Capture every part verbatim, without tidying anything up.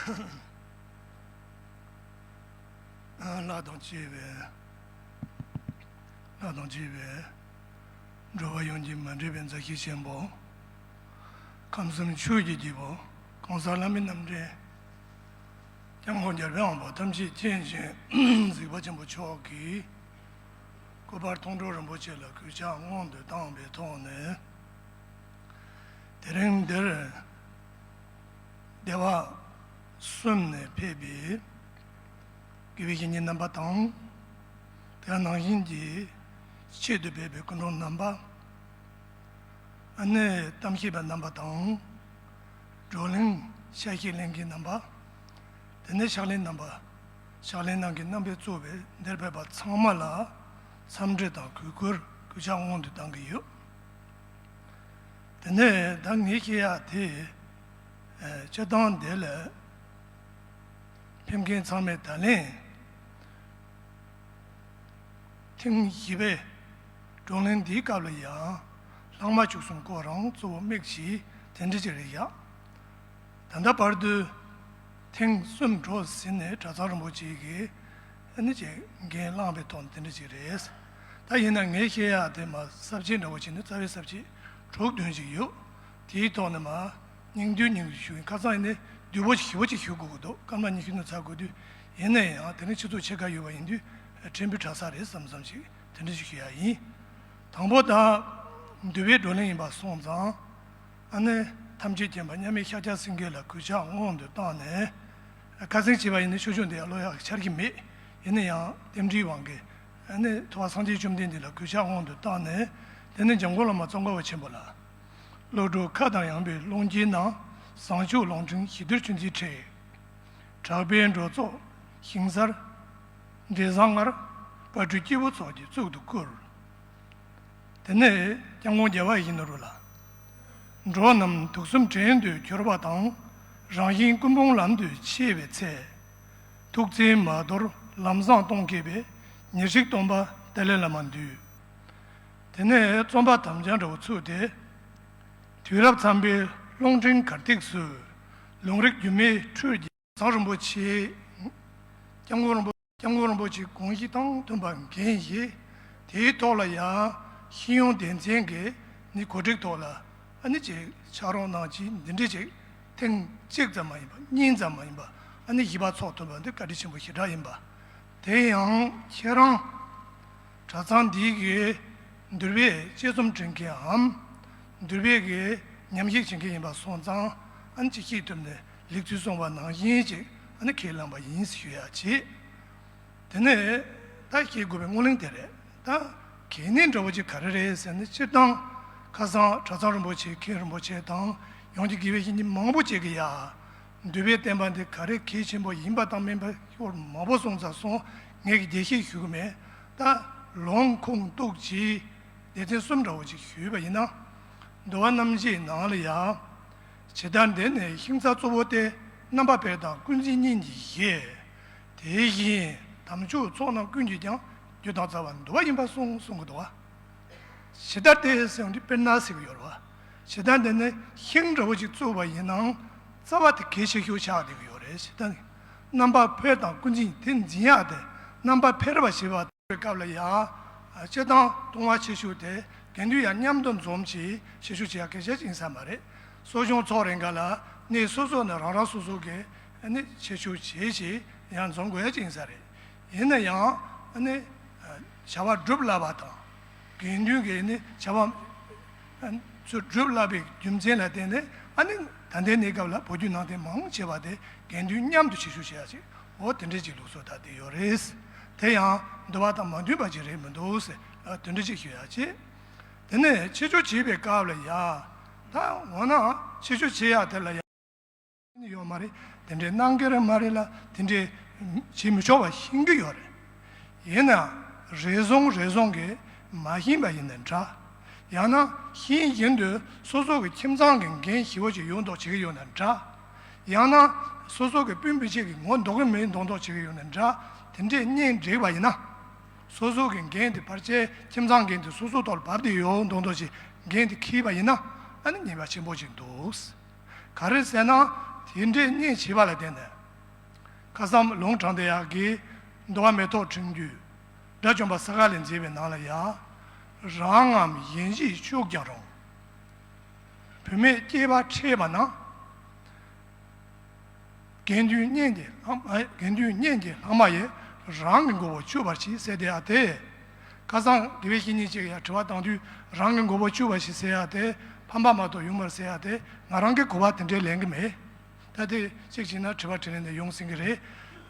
ལྷ་དང་བཅས་པའི། ལྷ་དང་བཅས་པའི། འགྲོ་བ་ཡོངས་ཀྱི་མ་འདྲེས་པའི་མཛའ་བཤེས་ཆེན་པོ། ཁམས་གསུམ་ཆོས་ཀྱི་སྐྱེས་བུ། གང་ཟག་བླ་མེད་རྣམ་འདྲེན། སྐྱབས་མགོན་རྒྱལ་བའི་དབང་པོ་ཐམས་ཅད་མཁྱེན་ཅིང་གཟིགས་པ་ཆེན་པོ་མཆོག་གིས། སྐུ་པར་མཐོང་གྲོལ་རིན་པོ་ཆེ་ལ་གུས་ཕྱག་སྔོན་དུ་བཏང་བའི་ཐོག་ནས། དེ་རིང་འདིར་བདེ་བ་གསུམ་ནས་ཕེབས་པའི་དགེ་བའི་བཤེས་གཉེན་རྣམ་པ་དང་། དེ་ནང་བཞིན་གྱི་ཆེད་དུ་ཕེབས་པའི་སྐུ་མགྲོན་རྣམ་པ། ཨ་ནི་གཏམ་བཤད་པ་རྣམ་པ་དང་། བགྲོ་གླེང་ཆ་ཤས་ལེན་མཁན་རྣམ་པ། དེ་ནས་ཕྱག་ལེན་རྣམ་པ། ཕྱག་ལེན་གནང་མཁན་རྣམ་པས་གཙོས་པའི་འདིར་ཕེབས་པ་ཚང་མ་ལ་འཚམས་འདྲི་དང་གུས་བཀུར་གུས་ཕྱག་སྔོན་དུ་བཏང་གི་ཡོད། དེ་ནས་ད་ངས་བཤད་ཡག་དེ། ཨ། སྤྱིར་བཏང་འདི་ལ་ཕེབས་མཁན་ཚང་མས་ད་ལན་ཐེངས་བཞི་པའི་བགྲོ་གླེང་འདིའི་སྐབས་ལ་ཡང་ལྷག་མ་བཅུ་གསུམ་སྐོར་རང་གཙོ་བོ་དམིགས་ཤིང་དེ་འདྲ་ཅིག་རེད་ཡ། ད་ལྟ་བར་དུ་ཐེངས་གསུམ་འགྲོ་ཟིན་ནས་གྲྭ་ཚང་རིན་པོ་ཆེ་གིས་ཨ་ནི་ཅིག་འགན་བླངས་པའི་ཐོག་ནས་དེ་འདྲ་ཅིག་རེད། ད་ཡིན་ན་ངས་བཤད་ཡག་དེ་མ་ས་བཅད་འདྲ་བོ་བྱས་ནས་རྩ་བའི་ས་བཅད་དྲུག་བདུན་ཅིག་ཡོད། དེའི་ཐོག་ནས་མ་སྙིང་བསྡུས་སྙིང་བསྡུས་ཞུ་ཡིན། ཁ་སང་ཡིན་ནའི་བསྡུས་པོ་ཞིབ་པོ་ཅིག་ཞུ་དགོས་ཀྱི་འདུག་སྐར་མ་ཉི་ཤུ་ནང་ཚར་དགོས་དུས། ཡིན་ན་ཡང་དེ་རིང་ཆུ་ཚོད་ཕྱེད་ཀ་ཡོད་པ་ཡིན་དུས་ཕྲན་བུ་ཁྲ་ས་རེད་བསམ་བསམ་ཞིག་དེ་འདྲ་ཞིག་ཞུ་ཡག་ཡིན། དང་པོ་ད་འདུལ་བའི་བགྲོ་གླེང་ཡིན་པ་སོང་ཙང་། ཨ་ནི་ཐམས་ཅད་མཁྱེན་པ་མཉམ་མེད་ཤཱཀྱ་སེང་གེ་ལ་གུས་ཕྱག་སྔོན་དུ་བཏང་ནས། ཁ་སང་བྱས་པ་ཡིན་ན་ཆོས་ཕྱོགས་འདི་ཡང་ཀློག་ཡག་ཆགས་ཀྱི་མེད། ཡིན་ན་ཡང་རྟེན་འབྲེལ་དབང་གིས་ཨ་ནི་ཐུབ་པ་སངས་རྒྱས་བཅོམ་ལྡན་འདས་ལ་གུས་ཕྱག་སྔོན་དུ་བཏང་ནས། དེ་ནས་འཇམ་མགོན་བླ་མ་ཙོང་ཁ་པ་ཆེན་པོ་ལ། བློ་གྲོས་མཁའ་དང་ཡངས་པའི་ཀློང་དཀྱིལ་ན། བཟང་སྤྱོད་ལུང་འདྲེན་ཞི་དུལ་ཆུ་འཛིན་འཁྲིགས། གྲགས་པའི་འགྲོ་ཚོགས་ཞིང་སར་འབྲས་བཟང་མངར། དཔལ་སྤྲུལ་སྐྱེས་བུ་ཚོགས་ཀྱིས་གཙུག་ཏུ་བཀུར། དེ་ནས་སྐྱབས་མགོན་རྒྱལ་བ་ཡིད་བཞིན་ནོར་བུ་ལ། འགྲོ་རྣམས་དུག་གསུམ་བྲན་དུ་གྱུར་པ་དང་། རང་བཞིན་ཀུན་སྤོང་ལམ་དུ་ཆས་པའི་ཚེ། ཐུགས་བརྩེ་མ་དོར་ལམ་བཟང་སྟོང་བསྐྱེད་པའི། ཉེར་གཅིག་སྟོན་པ་ཏཱ་ལའི་བླ་མ་འདུས། དེ་ནས་རྩོམ་པ་དམ་བཅའ་འདྲ་བོ་ཚུགས་ཏེ། དུས་རབས་འཚམས་པའི་ཀློང་ཕྲན་གར་སྟེགས་སུ། ལུང་རིགས་རྒྱུད་སྨྲའི་ཁྲོད་ཀྱི་ཚང་རིན་པོ་ཆེ། སྐྱབས་མགོན་རིན་པོ། སྐྱབས་མགོན་རིན་པོ་ཆེའི་དགོངས་གཞི་དང་མཐུན་པ་འགན་བཞེས། དེའི་ཐོག་ལ་ཡང་ཤེས་ཡོན་སྡེ་ཚན་གྱི་ནི་གོ་སྒྲིག་ཐོག་ལ་ཨ་ནི་ཅིག་ཕྱག་རོགས་གནང་ཆེད་འདི་འདྲ་ཅིག་ཐེངས་གཅིག་ཙམ་མ་ཡིན་པ་གཉིས་ཙམ་མ་ཡིན་པ་ཨ་ནི་བཞི་པ་ཚོགས་ཐུབ་པ་འདི་བཀའ་དྲིན་ཆེན་པོ་ཞེ་དྲག་ཡིན་པ། དེ་ཡང་ཁྱེད་རང་གྲྭ་ཚང་འདིའི་གི་འདུལ་བའི་དཔྱད་རྩོམ་འབྲི་མཁན་འམ། འདུལ་བའི་གི་ཉམས་ཞིབ་བྱེད་མཁན་ཡིན་པ་སོང་ཙང་ཨ་ནི་ཅིག་ཤེས་ཐུབ་ནས་ལེགས་ཚུལ་གསུངས་པ་ནང་བཞིན་ཅིག་ཨ་ནི་ཁས་བླངས་པ་ཡིན་ཞུ་ཡག་བྱེད། དེ་ནས་ད་ཤེས་དགོས་པའི་སྔོན་གླེང་དེ་རེད། ད་གལ་གནད་འདྲ་བོ་ཅིག་ག་རེ་རེད་ཟེར་ན། སྤྱིར་བཏང་ཁ་སང་གྲྭ་ཚང་རིན་པོ་ཆེ་མཁན་རིན་པོ་ཆེ་དང་ཡོངས་ཀྱི་དགེ་བའི་བཤེས་གཉེན་མང་པོ་ཅིག་གིས་ཡ། འདུལ་བའི་བསྟན་པ་འདི་ག་རེ་གལ་ཆེན་པོ་ཡིན་པ་དང་མིན་པ་ཤོར་མང་པོ་གསུངས་ཚར་སོང་། ངས་ཀྱི་རྒྱས་བཤད་ཞུ་གི་མེད། ད་ལུང་ཁུངས་གཏུགས་ཀྱིས་སྡེ་ཚན་གསུམ་འདྲ་བོ་ཅིག་ཞུས་པ་ཡིན་ན། འདུལ་བ་རྣམ་བཞིའི་ནང་ལ་ཡ། ཇི་ལྟར་འདི་ནི་ཤིང་རྩ་གཙོ་བོ་སྟེ། རྣམ་པ་འཕེལ་དང་ཀུན་འཛིན་གཉིས་ཀྱི་གཞི། དེ་བཞིན་དམ་ཆོས་ཚོགས་རྣམས་ཀུན་གྱི་ཀྱང་། རྒྱུ་དང་རྩ་བ་འདུལ་བ་ཡིན་པར་གསུངས་གསུང་གི་འདུག་བ། ཇི་ལྟར་དེ་ཟེར་བ་འདི་དཔེར་ན་ཟེར་གི་ཡོད་རེད་བ། ཇི་ལྟར་འདི་ནི་ཤིང་འདྲ་བོ་ཅིག་བཙུགས་པ་ཡིན་ནའང་རྩ་བ་དེ་གལ་ཆེ་ཤོས་ཆགས་བསྡད་ཀྱི་ཡོད་རེད། ཇི་ལྟར་རྣམ་པ་འཕེལ་དང་ཀུན་འཛིན་དེ་འཛིན་ཡག་དེ་རྣམ་པ་འཕེལ་བར་བྱེད་པ་སྐབས་ལ་ཡང་། སྤྱིར་བཏང་ལྟུང་བ་ཆེ་ཤོས་དེ་དགེ་འདུན་ཡང་མཉམ་དུ་འཛོམས་ཀྱིས་ཆེ་ཤོས་བྱེད་ཡག་གལ་ཆེ་ཅིག་ཡིན་ས་མ་རེད། གསོ་སྦྱོང་ཚོགས་རེ་འགའ་ལ་གནས་སོ་སོ་ནས་རང་རང་སོ་སོ་གི་ནི་ཆེ་ཤོས་བྱེད་ཅིག་ཡང་འཛོམས་དགོས་ཡག་ཅིག་ཡིན་ས་རེད། ཡིན་ན་ཡང་ནི་བྱ་བ་སྒྲུབ་སླ་བ་དང་། དགེ་འདུན་གྱི་ནི་བྱ་བ་ཚུར་སྒྲུབ་སླ་བའི་རྒྱུ་མཚན་ལ་བརྟེན་ནས་ཨ་ནི་ད་ལྟའི་གནས་སྐབས་ལ་བོད་བརྒྱུད་ནང་བསྟན་མང་ཆེ་བ་དེ་དགེ་འདུན་མཉམ་དུ་བྱེད་ཤུགས་བྱེད་ཡག་ཅིག་འོ་དེ་འདྲའི་ཅིག་ལུགས་སྲོལ་དར་བསྡད་ཡོད་རེད། དེ་ཡང་འདུལ་བ་དང་མ་མཐུན་པ་ཅིག་རེད་མི་འདུག་ཟེར་དེ་འདྲ་ཅིག་ཞུ་ཡག་ཅིག་དེ་ནས་ཆེད་སྦྱོར་བྱེད་པའི་སྐབས་ལ་ཡ། ད་འོ་ན་ཆེད་སྦྱོར་བྱེད་ཡག་དེ་ལ་ཡ། ནི་ཡོད་མ་རེད། དེ་འདྲའི་གནང་གི་རེད་མ་རེད་ལ་དེ་འདྲའི་བྱེད་མི་ཆོག་པ་ཤེས་ཀྱི་ཡོད་རེད། ཡིན་ནའང་རེ་ཟུང་རེ་ཟུང་གིས་མ་ཤེས་པ་ཡིན་ན་འདྲ། ཡང་ན་ཤེས་བཞིན་དུ་སོ་སོ་གི་ཁྱིམ་ཚང་གི་འགན་ཞེ་པོ་ཅིག་ཡོད་མདོག་བྱེད་ཀྱི་ཡོད་ན་འདྲ། ཡང་ན་སོ་སོ་གི་སྤུན་པ་ཅིག་གི་ངོ་འདོགས་ཀྱི་མེད་མདོག་མདོག་བྱེད་ཀྱི་ཡོད་ན་འདྲ། དེ་འདྲའི་གཉེན་བསྒྲིགས་པ་ཡིན་ན། སོ་སོ་གི་འགན་དེ་བར་ཆད་ཁྱིམ་ཚང་འགན་དེ་སོ་སོ་ཐོག་ལ་བབས་བསྡད་ཡོད་མདོག་མདོག་ཅིག་འགན་དེ་འཁྱེར་བ་ཡིན་ན་ཨ་ནི་ཉེས་པ་ཆེན་པོ་ཅིག་འདུག་ག་རེ་ཟེར་ན། དེ་འདྲའི་གཉེན་བྱས་པ་ལ་བརྟེན་ནས་ ཁ་སང་ལུང་དྲངས་དེ་ཡག་གི་འདུལ་བ་མེ་ཏོག་ཕྲེང་རྒྱུད་དགྲ་བཅོམ་པ་ས་ག་ལས་མཛད་པའི་ནང་ལ་ཡ། རང་ངམ་གཞན་གཞིས་ཤུགས་ཀྱང་རུང་། བུད་མེད་སྐྱེས་པ་ཕྲད་པ་ན། དགེ་འདུན་གཉེན་གྱི་ལྷག་མ་དགེ་འདུན་གཉེན་གྱི་ལྷག་མ་ཡིས་རང་གི་མགོ་བོ་བཅུ་བར་བྱེད་ཟེར་དེ་ཡག་དེ། ཁ་སང་དགེ་བའི་བཤེས་གཉེན་ཅིག་ཡ་དྲི་བ་བཏང་དུས་རང་གི་མགོ་བོ་བཅུ་བར་བྱེད་ཟེར་ཡག་དེ་ཕམ་པ་མ་གཏོགས་ཡོང་མར་ཟེར་ཡག་དེ་ང་རང་གི་གོ་བ་དེ་འདྲའི་ལེན་གི་མེད། ད་དེ་གཅིག་བྱས་ན་དྲི་བ་དྲིས་ལན་དེ་ཡོང་སྲིད་གི་རེད།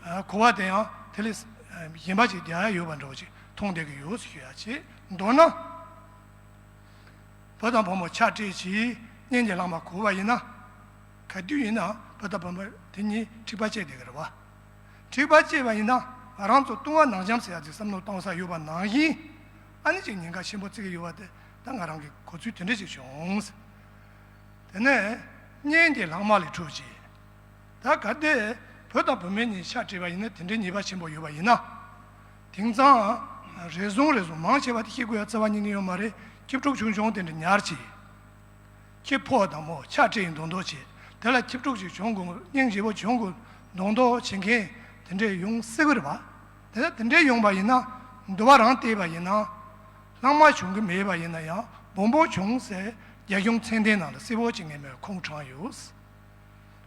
ཨ། གོ་བ་དེ་ཡང་དེ་ལས་ཨ་གཞན་པ་ཅིག་རྒྱག་ཡ་ཡོད་པ་འདྲ་བོ་ཅིག་མཐོང་བསྡད་གི་ཡོད་ཟེར་ཞུ་ཡ་བྱེད། མདོར་ན། བུ་དང་བུ་མོ་ཆགས་བྲལ་གྱིས་གཉེན་གྱི་ལྷག་མ་གོ་བ་ཡིན་ན། ག་དུས་ཡིན་ན་བུ་དང་བུ་མོ་དེ་གཉིས་འཁྲིག་པ་སྐྱེས་བསྡད་གི་རེད་བ། འཁྲིག་པ་སྐྱེས་པ་ཡིན་ན་ང་རང་ཚོ་ལྟུང་བ་ནག་འཇམ་ཟེར་ཡ་དེ་བསམ་བློ་གཏོང་ས་ཡོད་པ་ནང་བཞིན། ཨ་ནི་ཅིག་ཉེན་ཁ་ཆེན་པོ་བརྩི་གི་ཡོད་པ་དེ་ད་ང་རང་གི་གོ་ཚུལ་དེ་འདྲ་ཞིག་བྱུང་། དེ་ནས་གཉེན་གྱི་ལྷག་མ་ལས་འཁྲུགས་བྱེད། ད་གལ་ཏེ་བུ་དང་བུད་མེད་གཉིས་ཆགས་བྲལ་བ་ཡིན་ན་དེ་འདྲའི་ཉེས་པ་ཆེན་པོ་ཡོད་པ་ཡིན་ན། དེང་སང་རེ་ཟུང་རེ་ཟུང་མང་ཆེ་བ་དེ་ཤེས་དགོས་ཡ་རྩ་བ་ཉིད་ནས་ཡོད་མ་རེད། ཁྱི་ཕྲུག་ཆུང་ཆུང་དེ་འདྲ་ཉར་བྱེད། ཁྱི་ཕོ་དང་མོ་ཆགས་བྲལ་ཡིན་མདོག་མདོག་བྱེད། དེ་ལ་ཁྱི་ཕྲུག་ཅིག་བྱུང་དགོས་སྙིང་རྗེ་པོ་བྱུང་དགོས་མདོག་མདོག་བྱེད་མཁན་དེ་འདྲས་ཡོང་སྲིད་གི་རེད་བ། དེ་ལ་དེ་འདྲས་ཡོང་པ་ཡིན་ན་འདུལ་བ་རང་བལྟས་པ་ཡིན་ན། ལྷག་མ་བྱུང་གི་མེད་པ་ཡིན་ན་ཡང་སྦོམ་པོ་བྱུང་ཟེར་རྒྱ་གཞུང་མཚན་ལྡན་ནང་ལ་གསལ་པོ་བྱེད་མཁན་མེད་པའི་ཁུངས་དྲངས་ཡོད།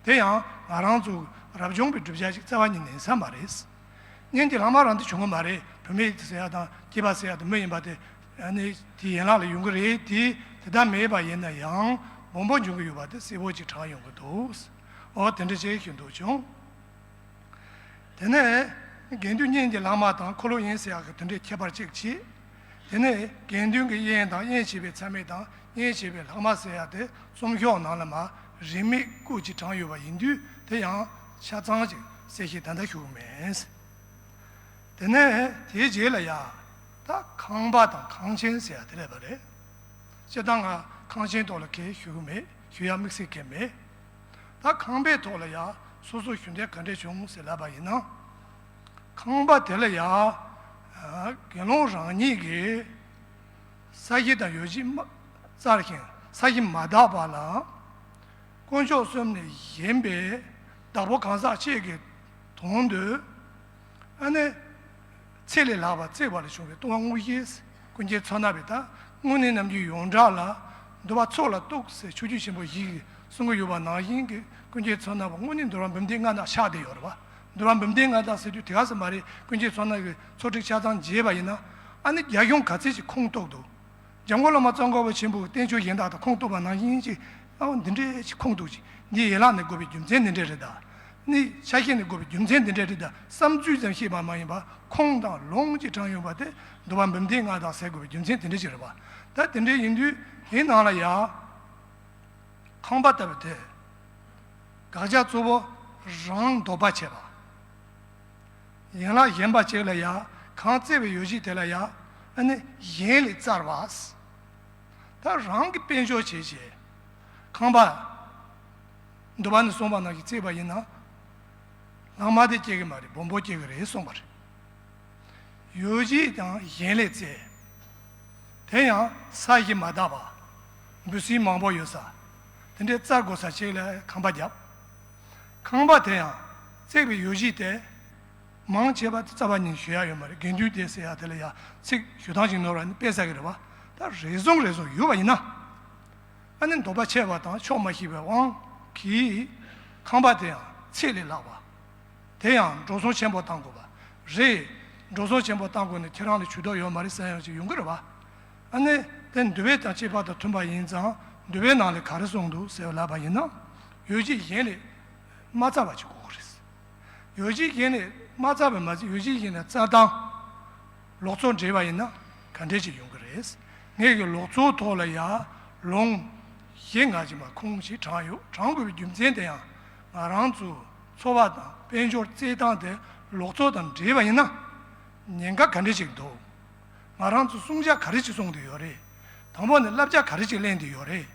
དེ་ཡང་ང་རང་ཚོ་རབ་བྱུང་པའི་བསྒྲུབ་བྱ་ཞིག་རྩ་བ་ཉིད་ནས་ཡིན་ས་མ་རེད། གཉེན་གྱི་ལྷག་མ་རང་དེ་བྱུང་གི་མ་རེད། བུད་མེད་ཟེར་ཡ་དང་སྐྱེས་པ་ཟེར་ཡ་དང་མི་ཡིན་པ་དེ་ཨ་ནི་དེའི་ཡན་ལག་ལ་ཡོང་གི་རེད་དེ། དེ་ལྟར་མེད་པ་ཡིན་ན་ཡང་སྦོམ་པོ་འབྱུང་གི་ཡོད་པ་དེ་གསལ་པོ་ཅིག་དྲངས་ཡོང་གི་འདུག་འོ་དེ་འདྲ་ཅིག་ཞུ་འདོད་བྱུང་། དེ་ནས་དགེ་འདུན་གཉེན་གྱི་ལྷག་མ་དང་འཁོར་ལོ་ཡིན་ཟེར་ཡག་གི་དེ་འདྲའི་ཁྱད་པར་གཅིག་བྱས། དེ་ནས་དགེ་འདུན་གྱི་གཉེན་དང་གཉེན་བྱེད་པའི་མཚམས་མེད་དང་གཉེན་བྱེད་པའི་ལྷག་མ་ཟེར་ཡག་དེ་རྩོམ་ཤོག་ནང་ལ་མར་རིས་མེད་བཀོད་ཅིག་དྲངས་ཡོད་པ་ཡིན་དུས་དེ་ཡང་ཆ་ཚང་ཅིག་གསལ་བཤད་ད་ལྟ་ཞུ་གི་མེད། དེ་ནས་དེའི་རྗེས་ལ་ཡ། ད་ཁང་པ་དང་ཁང་ཆེན་ཟེར་ཡ་དེ་སླེབས་པ་རེད། སྤྱིར་བཏང་ང་ཁང་ཆེན་ཐོག་ལ་གང་ཞུ་གི་མེད། ཞུ་ཡ་དམིགས་བསལ་གང་ཡང་མེད། ད་ཁང་པའི་ཐོག་ལ་ཡ་སོ་སོ་ཞུ་འདོད་ག་འདྲས་བྱུང་ཟེར་ལབ་པ་ཡིན་ན། ཁང་པ་དེ་ལ་ཡ། ཨ། དགེ་སློང་རང་ཉིད་ཀྱིས་ས་གཞི་དང་ཡོ་བྱད་མ་བཙལ་ཞིང་ས་གཞི་མ་དག་པ་ལ། དཀོན་མཆོག་གསུམ་ལས་གཞན་པའི་བདག་པོ་གང་ཟག་གཅིག་གི་དོན་དུ། ཨ་ནི། ཚེ་ལས་ལྷག་པ་བརྩིགས་པ་ལས་བྱུང་བའི་ལྟུང་བ་དངོས་གཞི། ཀུན་མཁྱེན་མཚོ་སྣ་བས་ད་དངོས་གནས་རྣམ་འགྱུར་ཡོངས་གྲགས་ལ། འདུལ་བ་ཚོགས་ལ་གཏུགས་ཟེར་ཆོས་བརྒྱུད་ཆེན་པོ་བཞི་གིས་གསུང་གི་ཡོད་པ་ནང་བཞིན་གྱི་ཀུན་མཁྱེན་མཚོ་སྣ་བ་དངོས་གནས་འདུལ་བ་འབུམ་སྡེ་ལྔ་དག་ཆགས་བསྡད་ཡོད་རེད་བ། འདུལ་བ་འབུམ་སྡེ་ལྔ་དག་ཟེར་དུས་དེ་ག་ཟེར་མ་རེད། ཀུན་མཁྱེན་མཚོ་སྣ་གི་ཚོགས་སྒྲིག་ཆ་ཚང་མཇལ་བ་ཡིན་ན། ཨ་ནི་རྒྱ་གཞུང་ག་ཚད་ཅིག་ཁུངས་གཏུགས་འདུག་འཇམ་མགོན་བླ་མ་ཙོང་ཁ་པ་ཆེན་པོའི་བསྟན་བཅོས་གཞན་དག་དང་ཁུངས་གཏུགས་པ་ནང་བཞིན་ཅིག་ཨ་འོ་འདི་འདྲའི་ཅིག་ཁུངས་གཏུགས་ཅིག་འདི་ཡན་ལག་ནས་དགོས་པའི་རྒྱུ་མཚན་འདི་འདྲ་རེད་ད། ནི་ཆ་ཤས་ནས་དགོས་པའི་རྒྱུ་མཚན་འདི་འདྲ་རེད་ད་བསམ་ཚུལ་ཙམ་ཤེས་པ་མ་ཡིན་པ་ཁུངས་དང་ལུང་ཅིག་དྲངས་ཡོང་བ་དེ་འདུལ་བ་འབུམ་སྡེ་ལྔ་དག་ཟེར་དགོས་པའི་རྒྱུ་མཚན་དེ་འདྲ་ཅིག་རེད་བ། ད་དེ་འདྲ་ཡིན་དུས་དེའི་ནང་ལ་ཡ། ཁང་པ་ལྟ་བུ་དེ། དགག་བྱ་གཙོ་བོ་རང་འདོད་པ་བྱེད་པ། ཡན་ལག་གཞན་པ་གཅིག་ལ་ཡ་གང་བརྩིགས་པའི་ཡོ་བྱད་དེ་ལ་ཡ་ཨ་ནི་གཞན་ལས་བཙལ་བ། ད་རང་གི་དཔལ་འབྱོར་བྱེད་བྱེད་ཁང་པ་འདུལ་བ་ནས་གསུངས་པ་ནང་བཞིན་བརྩིགས་པ་ཡིན་ན་ལྷག་མ་དེ་སྐྱེ་གི་མ་རེད། སྦོམ་པོ་སྐྱེ་གི་རེད་གསུངས་པ་རེད། ཡོ་བྱད་ཀྱང་གཞན་ལས་བཙལ། དེ་ཡང་ས་གཞི་མ་དག་པ། འབུ་སྲིན་མང་པོ་ཡོད་ས། དེ་འདྲའི་བཙལ་དགོས་ས་ཅིག་ལ་ཁང་པ་བརྒྱབ། ཁང་པ་དེ་ཡང་བརྩིགས་པའི་ཡོ་བྱད་དེ། མང་ཆེ་བ་དེ་རྩ་བ་ཉིད་ཞུ་ཡ་ཡོད་མ་རེད། དགེ་འདུན་སྡེ་ཟེར་ཡ་དེ་ལ་ཡ་ཚིག་ཞུ་སྟངས་ཤིག་ནོར་བ་ནི་དཔེ་བསགས་ཀྱི་རེད་བ། ད་རེ་ཟུང་རེ་ཟུང་ཡོད་པ་ཡིན་ན། ཨ་ནི་འདོད་པ་ཆེ་བ་དང་ཕྱོགས་མ་ཞིག་པའི་དབང་གིས་ཁང་པ་དེ་ཡང་ཚད་ལས་ལྷག་པ། དེ་ཡང་འགྲོ་སོང་ཆེན་པོ་བཏང་དགོས་པ་རེད། འགྲོ་སོང་ཆེན་པོ་བཏང་དགོས་ན་ཁྱེད་རང་ལ་ཇུས་གཏོགས་ཡོད་མ་རེད་ཟེར་ཡང་ཅིག་ཡོང་གི་རེད་བ། ཨ་ནི་དེ་འདུལ་བའི་དང་བཅས་པ་དང་མཐུན་པ་ཡིན་ཙང་འདུལ་བའི་ནང་ལ་ག་རེ་གསུངས་འདུག་ཟེར་ལབ་པ་ཡིན་ན། ཡོ་བྱད་གཞན་ལས་མ་བཙལ་བ་ཅིག་དགོས་ཀྱི་རེད། ཡོ་བྱད་གཞན་ལས་མ་བཙལ་བས་མ་ཚད་ཡོ་བྱད་གཞན་ལས་བཙལ་སྟངས། ལོག་འཚོ་འདྲེས་པ་ཡིན་ན་ག་འདྲས་ཅིག་ཡོང་གི་རེད། ངས་ཀྱི་ལོག་འཚོའི་ཐོག་ལ་ཡ་ལུང་བཞི་ལྔ་ཅིག་མར་ཁུངས་ཤིག་དྲངས་ཡོད། དྲངས་དགོས་པའི་རྒྱུ་མཚན་དེ་ཡང་ང་རང་ཚོ་འཚོ་བ་དང་དཔལ་འབྱོར་བཙལ་སྟངས་དེ་ལོག་འཚོ་དང་འདྲེས་པ་ཡིན་ན་ཉེན་ཁ་ག་འདྲས་ཅིག་འདུག་ང་རང་ཚོ་བསྲུང་བྱ་ག་རེ་ཅིག་བསྲུང་བསྡད་ཡོད་རེད། དང་པོ་ནས་བསླབ་བྱ་ག་རེ་ཅིག་ལེན་བསྡད་ཡོད་རེད།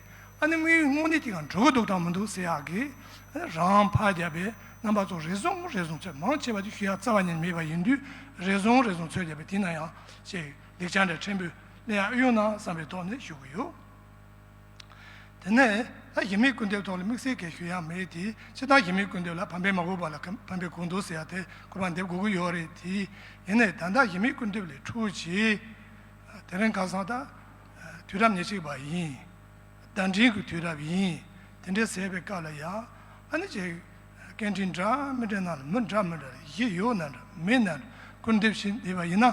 ཨ་ནི་དངོས་ཡོད་དངོས་གནས་དེ་ག་འགྲོ་གི་འདུག་དང་མི་འདུག་ཟེར་ཡག་གི་ཨ་ནི་རང་ཕར་བརྒྱབ་པའི་རྣམ་པ་ཚོ་རེ་ཟུང་རེ་ཟུང་ཚོད་མང་ཆེ་བ་དེ་ཞུ་ཡག་རྩ་བ་ཉིད་མེད་པ་ཡིན་དུས་རེ་ཟུང་རེ་ཟུང་ཚོད་བརྒྱབ་པའི་དེ་ན་ཡང་ཅིག་ལེགས་ཆ་འདྲ་ཕྲན་བུ་ལེན་ཡག་ཨེ་ཡོང་ན་བསམ་པའི་ཐོག་ནས་ཞུ་གི་ཡོད། དེ་ནས་ ད་གཞི་མེད་སྐུར་འདེབས་ཐོག་ལ་དམིགས་བསལ་གྱི་ཞུ་ཡག་མེད་དེ། སྤྱིར་བཏང་གཞི་མེད་སྐུར་འདེབས་ལ་ཕམ་པའི་མ་གོ་བ་ལ་ཕམ་པའི་གོ་འདུག་ཟེར་ཡག་དེ་གོ་བ་འདེབས་དགོས་ཀྱི་ཡོད་རེད་དེ། ཡིན་ནའི་ད་ལྟ་གཞི་མེད་སྐུར་འདེབས་ལས་འཕྲོས་བྱས། དེ་རིང་ཁ་སང་ད་དུས་རབས་ཉེར་གཅིག་པ་ཡིན། བརྡ་འཕྲིན་གྱི་དུས་རབས་ཡིན། དེ་འདྲ་ཟེར་བའི་སྐབས་ལ་ཡང་ཨ་ནི་ཅིག་སྐད་འཕྲིན་འདྲ་མི་འདྲ་ནང་ལ་མི་འདྲ་མི་འདྲ་གཞི་ཡོད་ན་འདྲ་མེད་ན་འདྲ་སྐུར་འདེབས་བྱེད་བསྡད་པ་ཡིན་ན།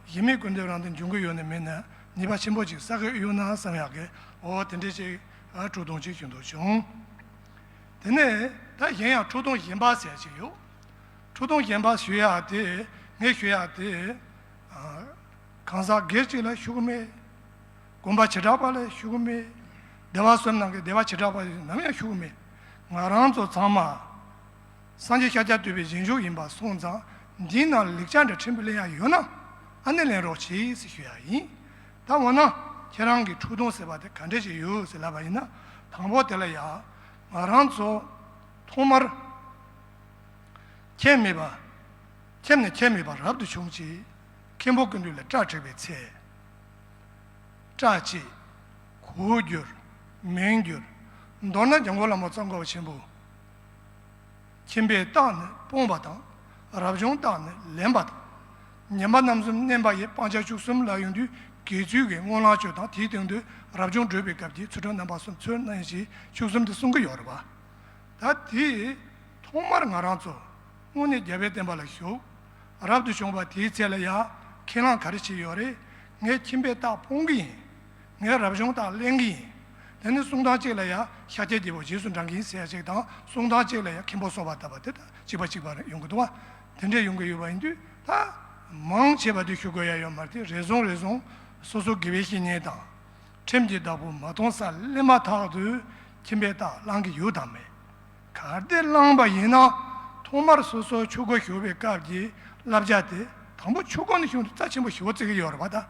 གཞི་མེད་སྐུར་འདེབས་རང་དོན་འབྱུང་གི་ཡོད་ན་མེད་ན་ཉེས་པ་ཆེན་པོ་ཅིག་བསགས་ཀྱི་ཡོད་ན་བསམ་ཡག་གི་འོ་དེ་འདྲ་ཅིག་ཨ་འཁྲུག་སྡོམ་ཅིག་ཞུ་འདོད་བྱུང་། དེ་ནས་ད་གཞན་ཡང་འཁྲུག་སྡོམ་གཞན་པ་ཟེར་ཅིག་ཡོད། འཁྲུག་སྡོམ་གཞན་པ་ཞུ་ཡག་དེ་ངས་ཞུ་ཡག་དེ། ཨ། གང་ཟག་སྒེར་གཅིག་ལ་ཞུ་གི་མེད། དགོན་པ་བྱེ་བྲག་པ་ལ་ཞུ་གི་མེད། སྡེ་བ་གསུམ་ནང་གི་སྡེ་བ་བྱེ་བྲག་པ་ནམ་ཡང་ཞུ་གི་མེད། ང་རང་ཚོ་ཚང་མ་སངས་རྒྱས་ཤཱཀྱ་ཐུབ་པའི་རྗེས་འཇུག་ཡིན་པ་སོང་ཙང་འདིའི་ནང་ལ་ལེགས་ཆ་འདྲ་ཕྲན་བུ་ལེན་ཡག་ཡོད་ན་ཨ་ནི་ལེན་རོགས་གྱིས་ཟེར་ཞུ་ཡག་ཡིན། ད་འོ་ན་ཁྱེད་རང་གི་འཁྲུག་སྡོམ་ཟེར་བ་དེ་ག་འདྲ་ཞིག་ཡོད་ཟེར་ལབ་པ་ཡིན་ན། དང་པོ་དེ་ལ་ཡ་ང་རང་ཚོ་ཐོག་མར་ཁྱིམ་མེད་པ། ཁྱིམ་ནས་ཁྱིམ་མེད་པ་རབ་ཏུ་བྱུང་ཅིག་མཁན་པོ་ཀུན་འདུས་ལ་སྐྲ་བྲེགས་པའི་ཚེ། སྐྲ་བཅད། གོས་བསྒྱུར། མིང་བསྒྱུར། མདོར་ན་འཇམ་མགོན་བླ་མ་ཙོང་ཁ་པ་ཆེན་པོ། ཁྱིམ་པའི་རྟགས་ནི་སྤོང་བ་དང་། རབ་བྱུང་རྟགས་ནི་ལེན་པ་དང་། ཉམས་པ་རྣམ་གསུམ་བསྣན་པ་ཡི་སྤང་བྱ་བཅུ་གསུམ་ལ་ཡོང་དུས་དགེ་ཚུལ་གྱི་སྔོན་ལ་སྤྱོད་དང་དེའི་སྟེང་དུ་རབ་བྱུང་བགྲོད་པའི་སྐབས་ཀྱི་ཚུལ་ཁྲིམས་རྣམ་པ་གསུམ་ཚུར་གནང་ཞེས་བཅུ་གསུམ་དུ་གསུང་གི་ཡོད་རེད་པ། ད་དེ་ཐོག་མར་ང་རང་ཚོ་དངོས་གནས་རྒྱལ་བའི་བསྟན་པ་ལ་ཞུགས། རབ་ཏུ་བྱུང་བ་དེའི་ཚེ་ལ་ཡང་ཁས་བླངས་ག་རེ་བྱས་ཡོད་རེད། ངས་ཁྱིམ་པའི་རྟགས་སྤོང་གི་ཡིན། ངས་རབ་བྱུང་རྟགས་ལེན་གི་ཡིན། དེ་ནི་གསུང་སྟངས་གཅིག་ལ་ཡང་ཤཱཀྱའི་རྒྱལ་པོ་རྗེས་སུ་འབྲང་གི་ཡིན་ཟེར་ཡ་གཅིག་དང་གསུང་སྟངས་གཅིག་ལ་ཡང་མཁན་པོ་གསོལ་བ་བཏབ་པ་དེ་དང་གཅིག་པ་གཅིག་པ་ཡོང་གི་འདུག་བ། དེ་འདྲས་ཡོང་གི་ཡོད་པ་ཡིན་དུས་ད་མང་ཆེ་བ་དེ་ཞུ་དགོས་ཡ་ཡོད་མ་རེད་དེ། རེ་ཟུང་རེ་ཟུང་སོ་སོ་དགེ་བའི་བཤེས་གཉེན་དང་། ཁྲིམས་ཀྱི་བདག་པོ་མ་མཐོང་ས་སླེབས་མ་ཐག་ཏུ་ཁྱིམ་པའི་རྟགས་བླང་གི་ཡོད་དམ་མེད། གལ་ཏེ་བླངས་པ་ཡིན་ན་ཐོག་མར་སོ་སོ་ཆོས་སྒོ་ཞུགས་པའི་སྐབས་ཀྱི་བསླབ་བྱ་དེ་དང་པོ་ཆོས་སྒོ་ནས་ཞུགས་དུས་རྩ་ཆེན་པོ་ཞེ་པོ་བརྩི་གི་ཡོད་རེད་པ་ད།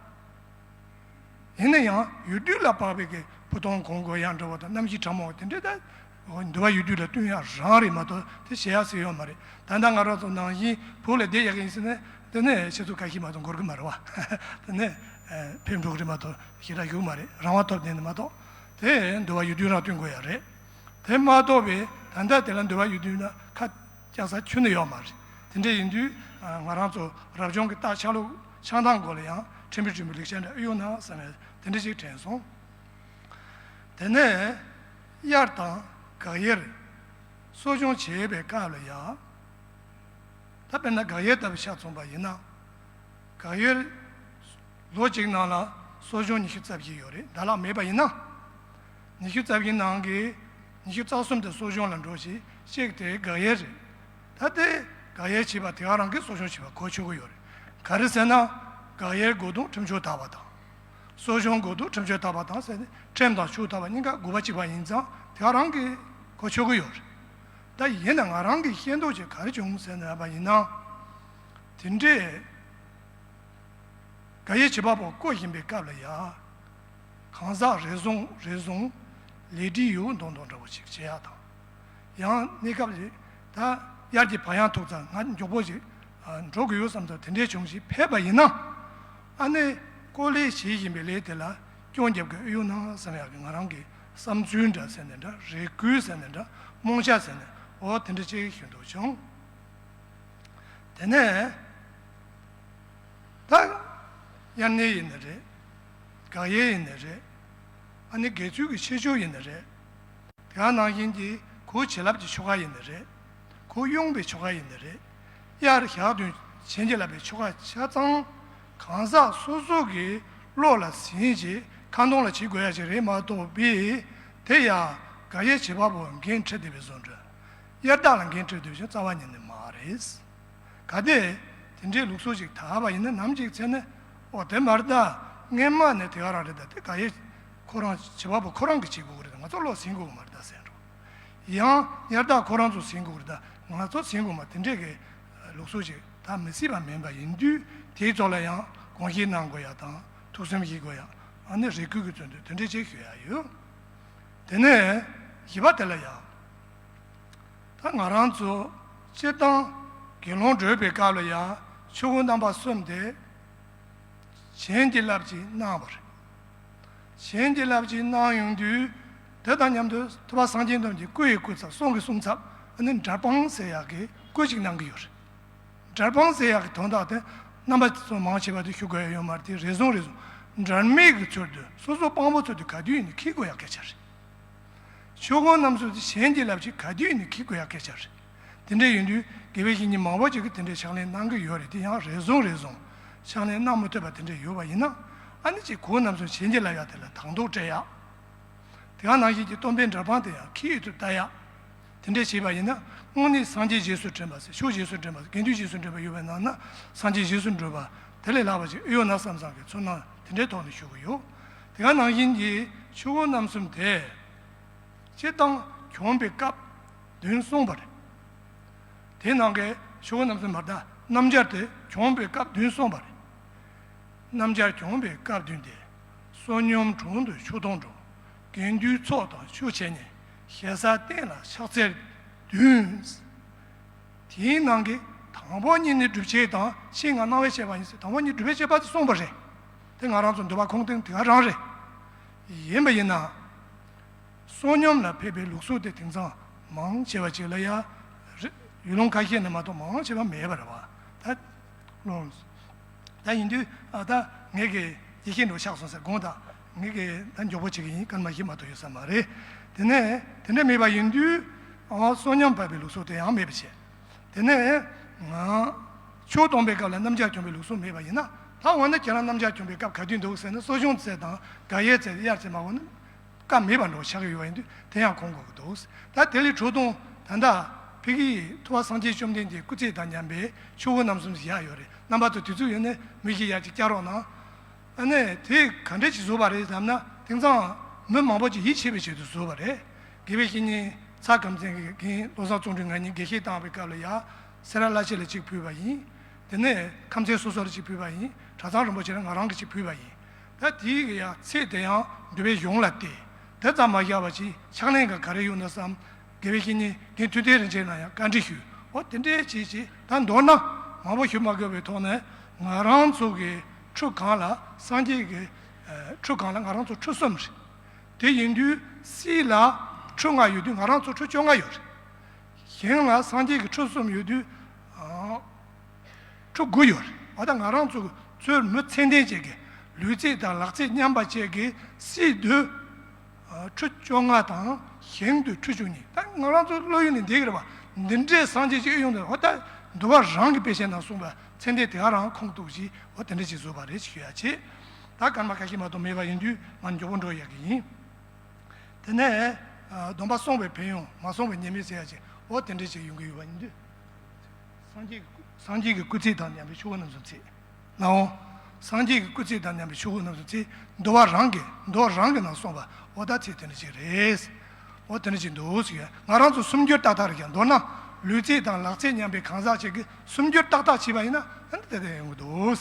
ཡིན་ན་ཡང་ཡུལ་དུས་ལ་དཔག་པའི་གི་བུ་སྟོན་གོང་གོ་ཡང་འདྲ་བོ་དང་རྣམ་བཞི་གྲངས་མང་བོ་དེ་འདྲས་ད། འོ་འདུལ་བ་ཡུལ་དུས་ལ་བསྟུན་ཡག་རང་རེད་མ་གཏོགས་དེ་བྱེད་ཡག་ཟེར་ཡོད་མ་རེད། ད་ལྟ་ང་རང་ཚོ་ནང་བཞིན་བོད་ལ་བསྡད་ཡག་ཡིན་ཟེར་ན་དེ་ནས་ཆུ་ཚོད་ཁ་ཤས་མ་གཏོགས་འགོར་གི་མ་རེད་བ། དེ་ནས་ཕེབས་འགྲོ་གི་རེད་མ་གཏོགས་ཞེ་དྲག་ཞུགས་མ་རེད། རང་དབང་ཐོབ་བསྡད་ནས་མ་གཏོགས་དེ་འདུལ་བ་ཡུལ་དུས་རང་བསྟུན་དགོས་ཡག་རེད། དེ་མ་གཏོགས་པའི་ད་ལྟ་དེ་ལ་འདུལ་བ་ཡུལ་དུས་ན་ཁ་བཀྱག་ས་ཁྱོན་ནས་ཡོད་མ་རེད། དེ་འདྲ་ཡིན་དུས་ང་རང་ཚོ་རབ་བྱུང་གི་རྟགས་ཆགས་ལུགས་ཆགས་སྟངས་སྐོར་ལ་ཡང་ཁྲིམས་དཔོན་ཁྲིམས་དཔོན་ལེགས་བཤད་འདྲ་ཨེ་ཡོང་ན་བསམ་ཡག་དེ་འདྲ་ཞིག་དྲན་སོང་། དེ་ནས་དབྱར་དང་དགག་དབྱེར་གསོ་སྦྱོང་བྱེད་པའི་སྐབས་ལ་ཡང་། ད་དཔེར་ན་དགག་དབྱེ་ལྟ་བུ་ཆ་མཚོན་པ་ཡིན་ན། དགག་དབྱེ་ལོ་གཅིག་ནང་ལ་གསོ་སྦྱོང་ཉི་ཤུ་རྩ་བཞི་ཡོད་རེད། ཟླ་ལྷག་མེད་པ་ཡིན་ན། ཉི་ཤུ་རྩ་བཞི་ནང་གི་ཉི་ཤུ་རྩ་གསུམ་དེ་གསོ་སྦྱོང་ལ་འགྲོ་ཞིང་གཅིག་དེ་དགག་དབྱེ་རེད། ད་དེ་དགག་དབྱེ་བྱེད་པ་དེ་ག་རང་གིས་གསོ་སྦྱོང་བྱེད་པ་གོ་ཆོད་ཀྱི་ཡོད་རེད། ག་རེ་ཟེར་ན། དགག་དབྱེ་དགོས་དོན་ཁྲིམས་གཅོད་དག་པ་དང་། གསོ་སྦྱོང་དགོས་དོན་ཁྲིམས་གཅོད་དག་པ་དང་ཟེར་ནས་ཁྲིམས་དང་ཆོས་དག་པ་གཉིས་ཀ་དགོས་པ་གཅིག་པ་ཡིན་ཙང་དེ་ག་རང་གིས་གོ་ཆོད་ཀྱི་ཡོད་རེད། ད་ཡིན་ན་ང་རང་གིས་ཤེས་མདོག་ཅིག་ག་རེ་བྱུང་ཟེར་ན་ཡ་པ་ཡིན་ན། དེ་འདྲས་དགག་དབྱེ་བྱེད་པ་པོ་བསྐོ་བཞིན་པའི་སྐབས་ལ་ཡ། གང་ཟག་རེ་ཟུང་རེ་ཟུང་ལས་འབྲས་ཡོད་མདོག་མདོག་འདྲ་བོ་ཞིག་བྱེད་ཡག་དང་། ཡང་གནས་སྐབས་ཤིག་ད་དབྱར་གྱི་བག་ཡངས་ཐུག་ཙང་ང་མགྱོགས་པོ་ཞིག་འགྲོ་དགོས་ཡོད་བསམ་ཙང་དེ་འདྲས་བྱུང་ཞིག་ཕེབས་པ་ཡིན་ན། ཨ་ནི་ཀོ་ལེ་བྱེད་བཞིན་པའི་ལས་དེ་ལ་སྐྱོན་རྒྱབ་དགོས་ཨེ་ཡོད་ན་བསམ་ཡག་གི་ང་རང་གི་བསམ་ཚུལ་འདྲ་ཟེར་ནས་འདྲ་རེ་སྐུལ་ཟེར་ནས་འདྲ་རྨོངས་ཤ་ཟེར་ནས་འོ་དེ་འདྲ་ཅིག་ཞུ་འདོད་བྱུང་། དེ་ནས་ད་དབྱར་གནས་ཡིན་ནི་རེད། དགག་དབྱེ་ཡིན་ནི་རེད། ཨ་ནི་དགེ་ཚུལ་གྱི་ཆེ་ཆུང་ཡིན་ནི་རེད། དེ་ག་ནང་བཞིན་གྱི་གོས་བྱིན་རླབས་ཀྱི་ཆོ་ག་ཡིན་ནི་རེད། གོས་དབྱུང་བའི་ཆོ་ག་ཡིན་ནི་རེད། དབྱར་ཞག་བདུན་བྱིན་གྱིས་བརླབས་པའི་ཆོ་ག་ཆ་ཚང་གང་ཟག་སོ་སོ་གི་བློ་ལ་ཟིན་བྱས་ཁ་འདོན་ལ་བྱེད་དགོས་ཡ་ཞིག་རེད་མ་གཏོགས་པའི་དེ་ཡང་དགག་དབྱེ་བྱེད་པ་པོ་འགན་འཁྲི་བསྡད་པའི་བཟོ་འདྲ། དབྱར་རྟགས་ལ་འགན་འཁྲི་བསྡད་པའི་རྩ་བ་ཉིད་ནས་མ་རེད། གལ་ཏེ་དེ་འདྲའི་ལུགས་སྲོལ་ཞིག་དར་བ་ཡིན་ན་ནམ་ཞིག་ཚེ་ནས་འོ་དེ་མ་རེད་ད། སྔན་མ་ནས་དེ་ག་རང་རེད་ད། དེ་དགག་དབྱེ་ཁོ་རང་བྱེད་པ་པོ་ཁོ་རང་གིས་བྱེད་དགོས་ཀྱི་རེད་ད། ང་ཚོ་བློ་ཟིན་དགོས་ཀྱི་མ་རེད་ད་ཟེར་འགྲོ། ཡང་དབྱར་རྟགས་ཁོ་རང་ཚོ་ཟིན་དགོས་ཀྱི་རེད་ད། ང་ཚོ་ཟིན་དགོས་མ་དེ་འདྲས་ཀྱི་ལུགས་སྲོལ་ཞིག་ད་མི་སྲིད་པ་མིན་པ་ཡིན་དུས་དེའི་ཐོག་ལ་ཡང་དགོངས་བཞེས་གནང་དགོས་ཡ་དང་ཐུགས་སེམས་བཞེས་དགོས་ཡ་ཨ་ནི་རེ་སྐུལ་གྱི་ཚུལ་དུ་དེ་འདྲས་ཅིག་ཞུ་ཡ་ཡོད། དེ་ནས་བཞི་པ་དེ་ལ་ཡང་། ད་ང་རང་ཚོ་སྤྱིར་བཏང་དགེ་སློང་སྒྲོལ་བའི་སྐབས་ལ་ཡང་ཆོས་སྐུ་རྣམ་པ་གསུམ་དེ་བྱིན་གྱིས་བརླབས་ཀྱིས་གནང་བ་རེད། བྱིན་གྱིས་བརླབས་ཀྱིས་གནང་ཡོང་དུས་ དེ་དང་མཉམ་དུ་ཐུབ་པ་སངས་རྒྱས་བསྟན་པའི་སྐུ་ཡི་སྐུ་ཚབ་གསུང་གི་གསུང་ཚབ་ཨ་ནི་འདྲ་སྤངས་ཟེར་ཡག་གི་སྐུ་ཅིག་གནང་གི་ཡོད་རེད། འདྲ་སྤངས་ཟེར་ཡག་གི་དོན་དག་དེ་རྣམ་པ་ཚོ་མང་ཆེ་བ་དེ་ཞུ་དགོས་ཡ་ཡོད་མ་རེད། དེ་རེ་ཟུང་རེ་ཟུང་འདྲ་མེད་ཀྱི་ཚུལ་དུ་སོ་སོ་དཔང་པོ་ཚུལ་དུ་ག་དུས་ཡིན་ནའི་འཁྱེར་དགོས་ཡ་སྐད་ཆ་རེད། ཆོས་སྐོར་རྣམ་གསུམ་དེ་གཞན་གྱི་ལབ་ཅིག་ག་དུས་ཡིན་ནའི་འཁྱེར་དགོས་ཡ་སྐད་ཆ་རེད། དེ་འདྲ་ཡིན་དུས་དགེ་བའི་བཤེས་གཉེན་མང་པོ་ཅིག་གིས་དེ་འདྲའི་ཕྱག་ལེན་གནང་གི་ཡོད་རེད། དེ་ཡང་རེ་ཟུང་རེ་ཟུང་ཕྱག་ལེན་གནང་མ་ཐུབ་པ་དེ་འདྲ་ཡོད་པ་ཡིན་ན་ཨ་ནི་ཅིག་གོ་རྣམ་གསུམ་གཞན་གྱི་ལབ་ཡ་དེ་ལ་དང་དོགས་སྤྲད་ཡ། དེ་ག་ནང་བཞིན་གྱི་སྟོན་པའི་འདྲ་སྤངས་དེ་ཡང་འཁྱེར་ཡོད་དུ་ལྟ་ཡ། དེ་འདྲས་བྱས་པ་ཡིན་ན་དངོས་གནས་སངས་རྒྱས་རྗེས་སུ་དྲན་པ་ཟེར་ཆོས་རྗེས་སུ་དྲན་པ་དགེ་འདུན་རྗེས་སུ་དྲན་པ་ཡོད་པའི་ནང་ན་སངས་རྒྱས་རྗེས་སུ་འགྲོ་བ་དེ་ལས་ལྷག་པ་ཅིག་ཨེ་ཡོད་ན་བསམ་བསམ་གྱི་ཚོར་སྣང་དེ་འདྲའི་ཐོག་ནས་ཞུ་གི་ཡོད། དེ་ག་ནང་བཞིན་གྱི་ཆོས་སྐོར་རྣམ་གསུམ་དེ་སྤྱིར་བཏང་བྱུང་བའི་སྐབས་བདུན་གསུངས་པ་རེད། དེ་ནང་གི་ཆོས་སྐོར་རྣམ་གསུམ་མ་གཏོགས་སྣམ་སྦྱར་དེ་བྱུང་བའི་སྐབས་བདུན་གསུངས་པ་རེད། སྣམ་སྦྱར་བྱུང་བའི་སྐབས་བདུན་ཏེ། བསོད་སྙོམས་དྲུང་དུ་ཆུ་དོང་འགྲོ། དགེ་འདུན་ཚོགས་དང་ཆུ་བྱས་ནས། ཞེ་ས་སྟེང་ལ་ཕྱག་འཚལ་བདུན། དེའི་ནང་གི་དང་པོ་གཉིས་ནི་སྒྲུབ་བྱེད་དང་ཕྱིས་ང་གནང་བའི་བཤད་པ་ཡིན་ཟེར། དང་པོ་གཉིས་སྒྲུབ་པའི་བཤད་པ་དེ་གསུངས་པ་རེད། དེ་ང་རང་ཚོ་འདུལ་བ་ཁུངས་བསྟན་དེ་ག་རང་རེད། ཡིན་པ་ཡིན་ན། བསོད་སྙོམས་ལ་ཕེབས་པའི་ལུགས་སྲོལ་དེ་དེང་སང་མང་ཆེ་བ་ཅིག་ལ་ཡ་རེད། ཡུལ་ལུང་ཁ་ཤས་ནས་མ་གཏོགས་མང་ཆེ་བ་མེད་པ་རེད་བ། ད་ལོ། ད་ཡིན་དུས་ཨ་ད་ངེད་ཀྱི་དགེ་བཤེས་འགྲོ་ཆགས་སོང་ཟེར་དགོངས་དག་ངེད་ཀྱི་ད་མགྱོགས་པོ་བྱེད་ཀྱི་ཡིན། སྐར་མ་བཞི་མ་གཏོགས་ཡོད་ས་མ་རེད། དེ་ནས་དེ་འདྲ་མེད་པ་ཡིན་དུས་ཨ་བསོད་སྙོམས་ཕེབས་པའི་ལུགས་སྲོལ་དེ་ཡང་མེད་པ་བྱས། དེ་ནས་ང་ཆུ་བཏང་པའི་སྐབས་ལ་སྣམ་སྦྱར་གྱོན་པའི་ལུགས་སྲོལ་མེད་པ་ཡིན་ན། ད་འོ་ན་ཁྱེད་རང་སྣམ་སྦྱར་གྱོན་པའི་སྐབས་ག་དུས་འདུག་ཟེར་ན་གསོ་སྦྱོང་ཚེ་དང་དགག་དབྱེ་ཚེ་དབྱར་ཚེ་མ་འོ་ན། སྐབས་མེད་པ་འགྲོ་ཆགས་ཀྱི་ཡོད་པ་ཡིན་དུས་དེ་ཡང་གོང་དགོས་ཀྱི་འདུག་ད་དེ་ལས་འཕྲོས་དང་ད་ལྟ་ཕ་གི་ཐུབ་པ་སངས་རྒྱས་བཅོམ་ལྡན་འདས་སྐུ་ཚེ་དང་མཉམ་པའི་ཆོས་སྐོར་རྣམ་གསུམ་ཞིག་ཡག་ཡོད་རེད། རྣམ་པ་ཚོ་དུས་ཚོད་ཡོད་ན་མི་ཞིག་ཡག་ཅིག་བསྐྱལ་རོགས་གནང་། ཨ་ནི་དེ་ག་འདྲས་ཅིག་བཟོས་པ་རེད་ཟེར་ན། དེང་སང་མི་མང་པོ་ཅིག་ཡིད་ཆེས་པའི་ཆེད་དུ་བཟོས་པ་རེད། དགེ་བའི་བཤེས་གཉེན་ཚ་ཁམས་ཚན་གྱི་རྒན་བློ་བཟང་བརྩོན་འགྲུས་ང་གཉིས་དགེ་བཤེས་བཏང་བའི་སྐབས་ལ་ཡ། སེ་ར་བླ་ཆེན་ལ་གཅིག་ཕུལ་བ་ཡིན། དེ་ནས་ཁམས་ཚན་སོ་སོ་ལ་གཅིག་ཕུལ་བ་ཡིན། གྲྭ་ཚང་རིན་པོ་ཆེ་ལ་ང་རང་གིས་གཅིག་ཕུལ་བ་ཡིན། ད་དེའི་གི་ཡང་ཚེ་དེ་ཡང་འདུལ་བའི་གཞུང་ལ་བལྟས། དེ་ཙམ་མ་བཞག་པ་ཅིག་ཕྱག་ལེན་ག་ག་རེ་ཡོད་ན་བསམ། དགེ་བའི་བཤེས་གཉེན་རྒན་ཐུབ་བསྟན་རིན་ཆེན་ལ་ཡང་བཀའ་འདྲི་ཞུས། འོ་དེ་འདྲའི་བྱས་བྱས་ད་མདོར་ན་མང་པོ་ཞུ་མ་དགོས་པའི་ཐོག་ནས་ང་རང་ཚོ་གི་ཁྲུ་གང་ལ་སངས་རྒྱས་ཀྱི་ཁྲུ་གང་ལ་ང་རང་ཚོ་ཁྲུ་གསུམ་རེད། དེ་ཡིན་དུས་སྲིད་ལ་ཁྲུ་ལྔ་ཡོད་དུས་ང་རང་ཚོ་ཁྲུ་བཅོ་ལྔ་ཡོད་རེད། ཞིང་ལ་སངས་རྒྱས་ཀྱི་ཁྲུ་གསུམ་ཡོད་དུས། ཨ། ཁྲུ་དགུ་ཡོད་རེད། འོ་ད་ང་རང་ཚོ་ཚོའི་མི་ཚད་ལྡན་ཅིག་གི་ལུས་ཚད་དང་ལག་ཚད་མཉམ་པ་ཅིག་གི་སྲིད་དུ། ཨ། ཁྲུ་བཅོ་ལྔ་དང་ཞིང་དུ་ཁྲུ་བཅུ་གཉིས། ད་ང་རང་ཚོ་བློ་ཡུལ་ནས་འདས་ཀྱི་རེད་བ། འདི་འདྲའི་སངས་རྒྱས་ཅིག་ཨེ་ཡོང་དུས། འོ་ད་འདུལ་བ་རང་གི་དཔེ་ཆའི་ནང་གསུངས་པ་ཚད་ལྡན་དེ་ག་རང་ཁུངས་གཏུགས་ཤིག་འོ་དེ་འདྲ་ཅིག་བཟོས་པ་རེད་ཞུ་ཡ་བྱེད། ད་སྐར་མ་ཁ་ཤས་མ་གཏོགས་མེད་པ་ཡིན་དུས་ང་མགྱོགས་པོ་འགྲོ་ཡ་གི་ཡིན། དེ་ནས་ཨ། སྡོམ་པ་བསྲུངས་པའི་ཕན་ཡོན། མ་བསྲུངས་པའི་ཉེས་དམིགས་ཟེར་ཡ་ཅིག་འོ་དེ་འདྲ་ཅིག་ཡོང་གི་ཡོད་པ་ཡིན་དུས། སངས་རྒྱས་ཀྱི་སྐུ། སངས་རྒྱས་ཀྱི་སྐུ་ཚེ་དང་མཉམ་པའི་ཆོས་སྐོར་རྣམ་གསུམ་ཚེ། ནའོ། སངས་རྒྱས་ཀྱི་སྐུ་ཚེ་དང་མཉམ་པའི་ཆོས་སྐོར་རྣམ་གསུམ་ཚེ། འདུལ་བ་རང་གི། འདུལ་བ་རང་གི་ནང་གསུངས་པ་འོ་ད་ཚེ་དེ་འདྲ་ཅིག་རེད། འོ་དེ་འདྲ་ཅིག་འདུག་ཟེར་གྱི། ང་རང་ཚོ་སུམ་འགྱུར་ཏག་ཏག་རེད་ཀྱང་མདོར་ན་ལུས་ཚད་དང་ལག་ཚད་མཉམ་པའི་གང་ཟག་ཅིག་གིས་སུམ་འགྱུར་ཏག་ཏག་བྱས་པ་ཡིན་ན་ཨ་ནི་དེ་འདྲ་ཡོང་གི་འདུག་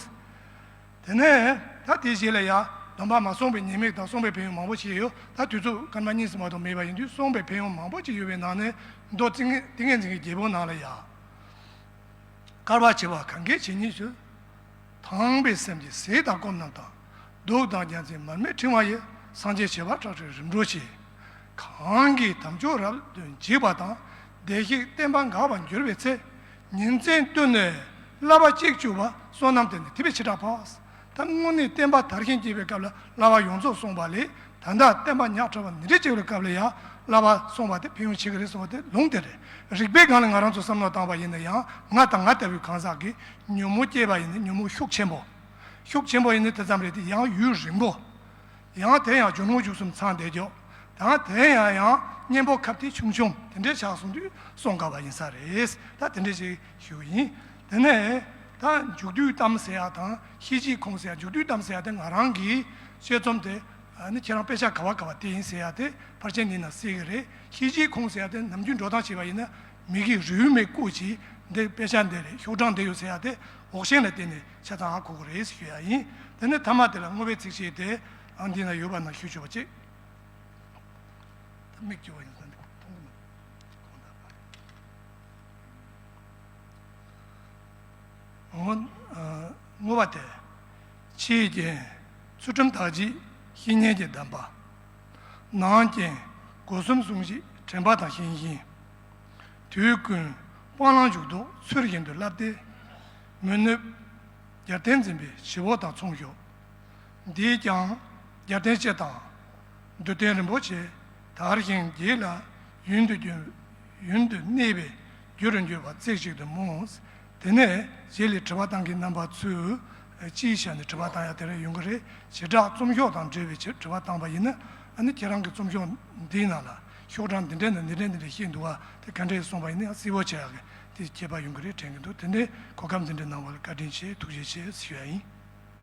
དེ་ནས་ད་དེའི་རྗེས་ལ་ཡ། སྡོམ་པ་མ་བསྲུངས་པའི་ཉེས་དམིགས་དང་བསྲུངས་པའི་ཕན་ཡོན་མང་པོ་ཞིག་ཡོད། ད་དུས་ཚོད་སྐར་མ་གཉིས་ཙམ་མ་གཏོགས་མེད་པ་ཡིན་དུས་བསྲུངས་པའི་ཕན་ཡོན་མང་པོ་ཞིག་ཡོད་པའི་ནང་ནས་མདོ་ཏིང་ངེ་འཛིན་གྱི་རྒྱལ་པོ་ནང་ལ་ཡ། དཀར་བ་བྱེ་བ་གང་གིས་ཇི་སྙེད་བྱེད། དྭངས་པའི་སེམས་ཀྱིས་ཟས་དང་སྐོམ་རྣམས་དང་། གདུགས་དང་རྒྱལ་མཚན་མར་མེ་ཕྲེང་བ་ཡིས། སངས་རྒྱས་བྱེ་བ་ཕྲག་ཁྲིར་རིམ་གྲོ་བྱེད། གང་གིས་དམ་ཆོས་རབ་ཏུ་འཇིག་པ་དང་། བདེ་གཤེགས་བསྟན་པ་འགག་པར་འགྱུར་བའི་ཚེ། ཉིན་མཚན་བཏུད་ནས་བསླབ་པ་གཅིག་བཅུག་པ། བསོད་ནམས་དེ་ནི་ཐེབས་པས་ཕྱེ་བྲག་འཕགས། ད་དངོས་གནས་བསྟན་པ་དར་ཞིང་རྒྱས་པའི་སྐབས་ལ་བསླབ་པ་ཡོངས་རྫོགས་བསྲུངས་པ་ལས། ད་ལྟ་བསྟན་པ་ཉག་ཕྲ་བ་འདི་འདྲ་བྱེད་པའི་སྐབས་ལ་ཡང་བསླབ་པ་བསྲུངས་པ་དེ་ཕན་ཡོན་ཆེ་གི་རེད་གསུངས་པ་དེ་ལུང་དེ་རེད། རིགས་པའི་སྒང་ལ་ང་རང་ཚོ་བསམ་བློ་བཏང་བ་ཡིན་ན་ཡང་ང་དང་ང་ལྟ་བུའི་གང་ཟག་གིས་ཉོན་མོངས་སྐྱེས་པ་ཡིན་ན་ཉོན་མོངས་ཤུགས་ཆེན་པོ། ཤུགས་ཆེན་པོ་ཡིན་ན་དེ་ཙམ་རེད་དེ་ཡང་ཡུན་རིང་པོ། ཡང་དེ་ཡང་སྦྱོར་དངོས་བཅུ་གསུམ་ཚང་བསྡད་རྒྱུ། ཡང་དེ་ཡང་ཡང་གཉེན་པོ་ཁ་གཏད་ཆུང་ཆུང་དེ་འདྲས་ཆགས་སོང་དུས་བསྲུང་དཀའ་བ་ཡིན་ས་རེད། ད་དེ་འདྲས་ཞིག་ཞུ་གི་ཡིན། དེ་ནས་ད་མཇུག་བསྡུའི་གཏམ་ཟེར་ཡ་དང་ཤེས་བྱའི་ཁུངས་ཟེར་ཡ། མཇུག་བསྡུའི་གཏམ་ཟེར་ཡ་དེ་ང་རང་གི་དཔྱད་རྩོམ་དེ་ཨ་ནི་ཁྱེད་རང་དཔེ་ཆ་ག་བ་ག་བ་བལྟས་ཡིན་ཟེར་ཡ་དེ་ཕལ་ཆེར་འདི་ན་གསལ་གི་རེད། ཤེས་བྱའི་ཁུངས་ཟེར་ཡ་དེ་ནམ་རྒྱུན་འགྲོ་སྟངས་བྱས་པ་ཡིན་ན་མི་གི་རེའུ་མིག་བརྐོས་བྱས་འདི་དཔེ་ཆ་འདི་རེད། ཤོག་གྲངས་འདི་ཡོད་ཟེར་ཡ་དེ་འོག་ཤིང་ལ་བརྟེན་ནས་ཆ་ཚང་ཧ་གོ་གི་རེད་ཞུ་ཡ་ཡིན། དེ་ནས་མཐའ་མ་དེ་ལ་བསྔོ་བའི་ཚིགས་བཅད་དེ་ཨ་འདི་ན་ཡོད་པ་ན་ཞུ་ཆོག་པ་ཅིག་ད་མིག་ཅིག་བ་ཡིན་ས་འདི་མཐོང་གི་མ། འོ། ཨ། བསྔོ་བ་སྟེ། ཕྱིའི་རྐྱེན་ཚུལ་ཁྲིམས་དག་བྱེད་བཤེས་གཉེན་གྱི་གདམས་པ། ནང་རྐྱེན་ སྒོ་གསུམ་སྲུང་ཞིང་དྲན་པ་དང་བཞེངས་ཤིང་། དུས་ཀུན་སྤང་བླང་འཇུག་ལྡོག་ཚུལ་བཞིན་དུ་བསླབ་སྟེ། མི་གནོད་རྒྱལ་བསྟན་འཛིན་པའི་ཞི་བ་དང་ཚོང་ཤོག་འདིས་ཀྱང་རྒྱལ་བསྟན་སྤྱི་དང་། འདུལ་བསྟན་རིན་པོ་ཆེ་དར་ཞིང་རྒྱས་ལ་ཡུན་དུ་རྒྱུན་ཡུན་དུ་གནས་པའི་རྒྱུ་རུ་འགྱུར་བ་རྩེ་གཅིག་ཏུ་སྨོན། དེ་ནས་རྗེས་ལ་དྲི་བ་བཏང་མཁན་རྣམ་པ་ཚོས་སྤྱིའི་ཆ་ནས་དྲི་བ་བཏང་ཡ་དེ་རེ་ཡོང་གི་རེད། བྱེ་བྲག་རྩོམ་ཤོག་དང་འབྲེལ་བའི་ཆེད་དྲི་བ་བཏང་པ་ཡིན་ན། ཨ་ནི་ཁྱེད་རང་གི་རྩོམ་ཤོག་འདིའི་ནང་ལ་ཤོག་གྲངས་འདི་འདྲ་ནས་འདི་འདྲ་འདི་འདྲ་བཤད་འདུག་བ། དེ་ག་འདྲས་སོང་བ་ཡིན་ན་ཡང་གསལ་པོ་བྱེད་ཡག་གི་དེ་ཁྱད་པར་ཡོང་གི་རེད་དྲན་གྱི་འདུག་དེ་འདྲའི་གོ་སྐབས་འདི་འདྲ་གནང་བ་ལ་བཀའ་དྲིན་ཆེ། ཐུགས་རྗེ་ཆེ་ཞུ་ཡ་ཡིན།